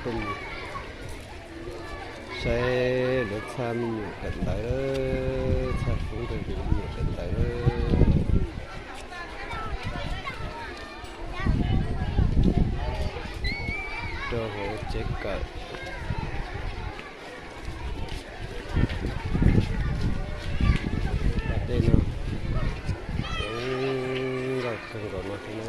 Tuaj mus saib lawv txhaj me nyuam kawm ntawv, txhaj foob rau me nyuam kawm ntawv rau hauv tsev kawm. Pas dej no coob nkauj kawg nkaus no thiab na.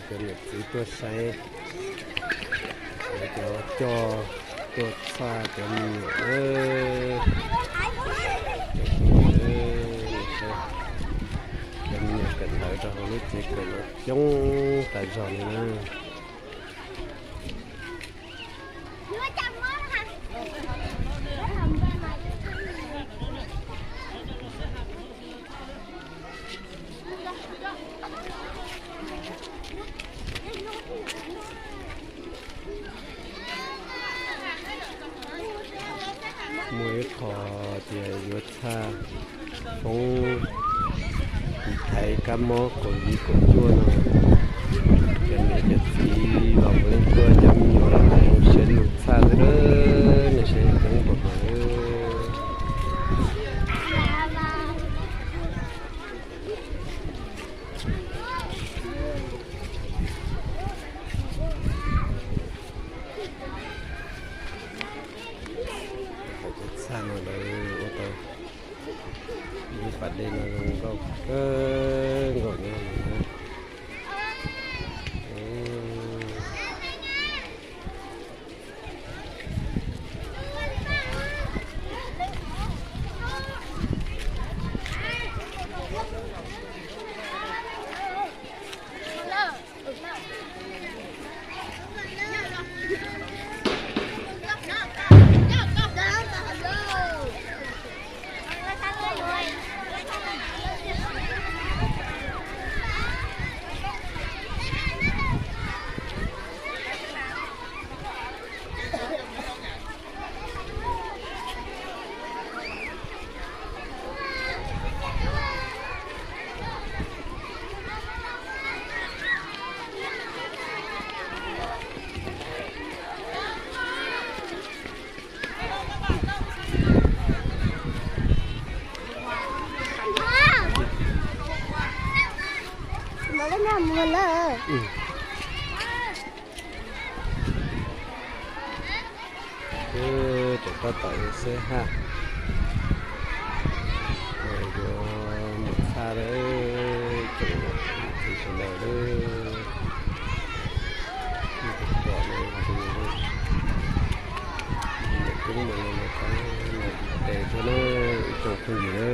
Cov niam txiv tuaj saib, cov coj tuaj txhaj cov me nyuam, cov me nyuam kawm ntawv rau hauv lub tsev kawm no coob tas zog li na. Muaj ib qho tias yuav txhaj foob tiv thaiv kab mob kaum yim kaum cuaj no, cov niam cov txiv los puav leej tuaj coj me nyuam los mus siab lug txhaj xwb, nej saib coob npaum no. Cov txhaj no lawv ua tau lub pas dej no zoo nkauj kawg nkaus no. Tseem tab tom xwb hab, yuav mus txhaj lawm, tsoom niam txiv sawv daws lawm. Ib tug pom no, niam coob mas no mas tab mas tes thiab na, ib tsoom phooj ywg na.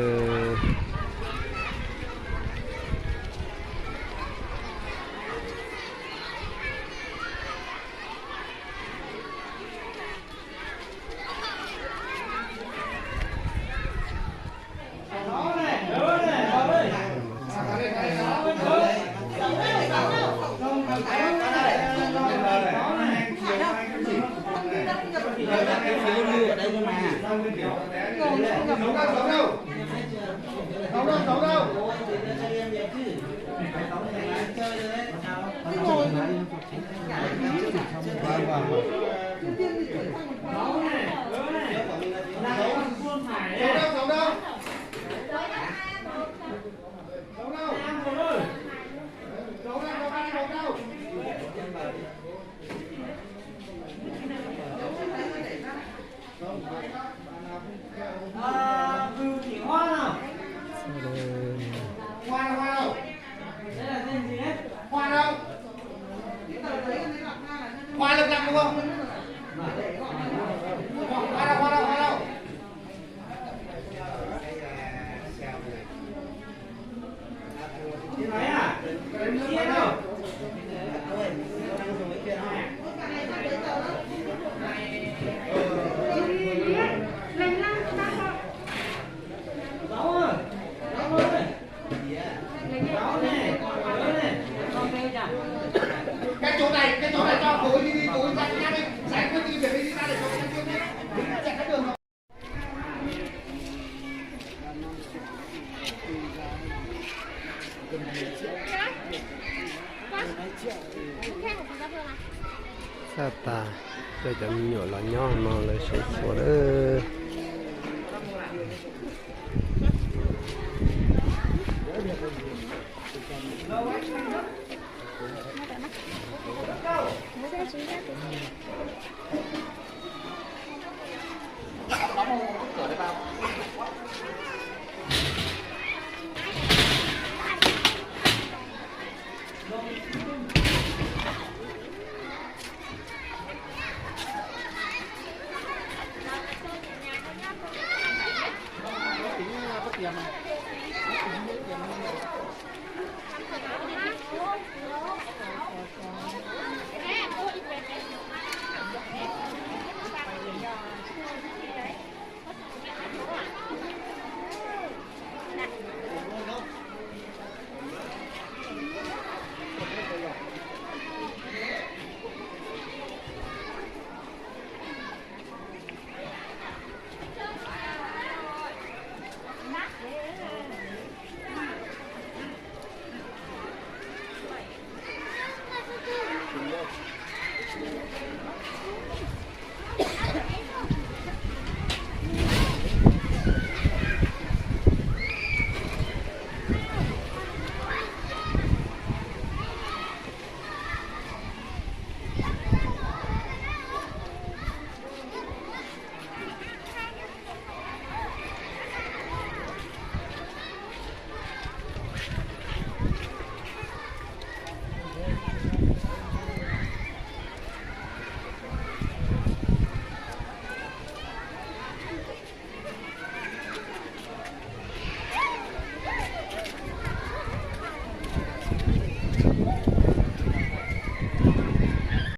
Cov me nyuam los nyob no lawv sib txhua lawm.